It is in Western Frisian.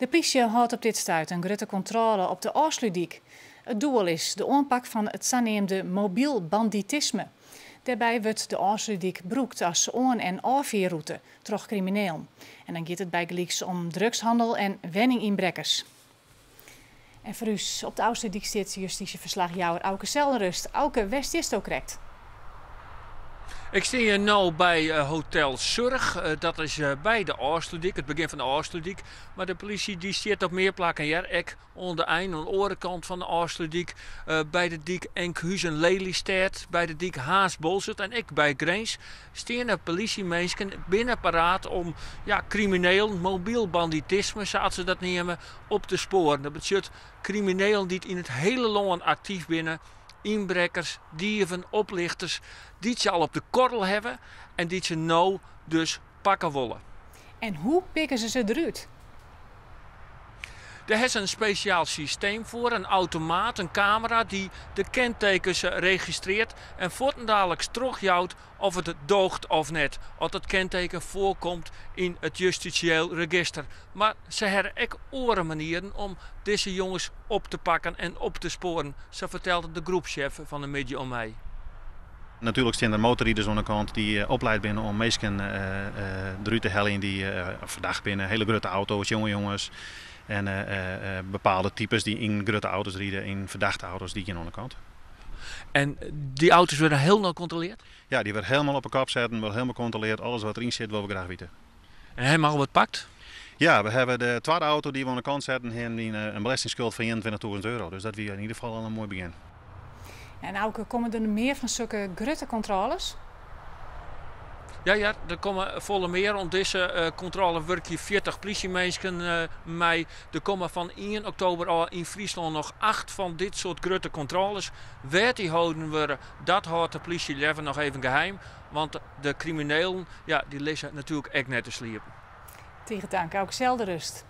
De plysje hâldt op dit stuit in grutte kontrôle op de Ofslútdyk. It doel is de oanpak fan it saneamde mobyl banditisme. Dêrby wurdt de Ofslútdyk brûkt as oan- en ôffierrûte troch kriminelen. En dan giet it bygelyks om drugshannel en wenningynbrekkers. En foar ús op de Ofslútdyk stiet justysjeferslachjouwer Auke Zeldenrust. Auke, wêr stiesto krekt? Ik stean hjir no by Hotel Surch. Dat is by de Ofslútdyk, it begjin fan de Ofslútdyk. Mar de polysje dy stiet op mear plakken hjir. Ek oan de ein, oan de oare kant fan de Ofslútdyk. By de dyk Enkhuzen-Lelystêd, by de dyk Harns-Boalsert en ek by Grins steane polysjeminsken binne paraat om ja, kriminelen, mobyl banditisme sa't se dat neame, op te spoaren. Dat betsjut kriminelen dy't yn it hiele lân aktyf binne, ynbrekkers, dieven, oplichters, dy't se al op de korrel hawwe en dy't se no dus pakke wolle. En hoe pikke se se derút? Dêr is in spesjaal systeem foar, in automaat, in kamera dy't de kentekens registrearret en fuortendaliks trochjout oft it doocht of net, oft it kenteken foarkomt yn it justysjeel register. Mar se hawwe ek oare manieren om dizze jonges op te pakken en op te spoaren, sa fertelde de groepssjef fan 'e middei oan my. Natuerlik stean der motorriders oan de kant dy't oplaat binne om minsken derút te heljen dy't fertocht binne. Hiele grutte auto's, jonge jonges en bepaalde types dy't yn grutte auto's ride, yn fertochte auto's, dy gean oan de kant. En dy auto's wurde hielendal kontrolearre? Ja, dy wurde hielendal op 'e kop setten, wurde hielendal kontrolearre. Alles wat deryn sit, wolle we graach witte. En ha jim al wat pakt? Ja, we hawwe de twadde auto dy't we oan de kant setten, in belestingskuld fan 21.000 euro. Dus dat wie yn ieder gefal al in moai begjin. En Auke, komme der mear fan sokke grutte kontrôles? Ja, der komme folle mear. Oan dizze kontrôle wurkje 40 plysjeminsken mei. Der komme fan 1 oktober ôf yn Fryslân noch 8 fan dit soart grutte kontrôles. Wêr't dy holden wurde, dat hâldt de plysje leaver noch even geheim. Want de kriminelen, ja, dy lizze natuerlik ek net te sliepen. Tige tank, Auke Zeldenrust.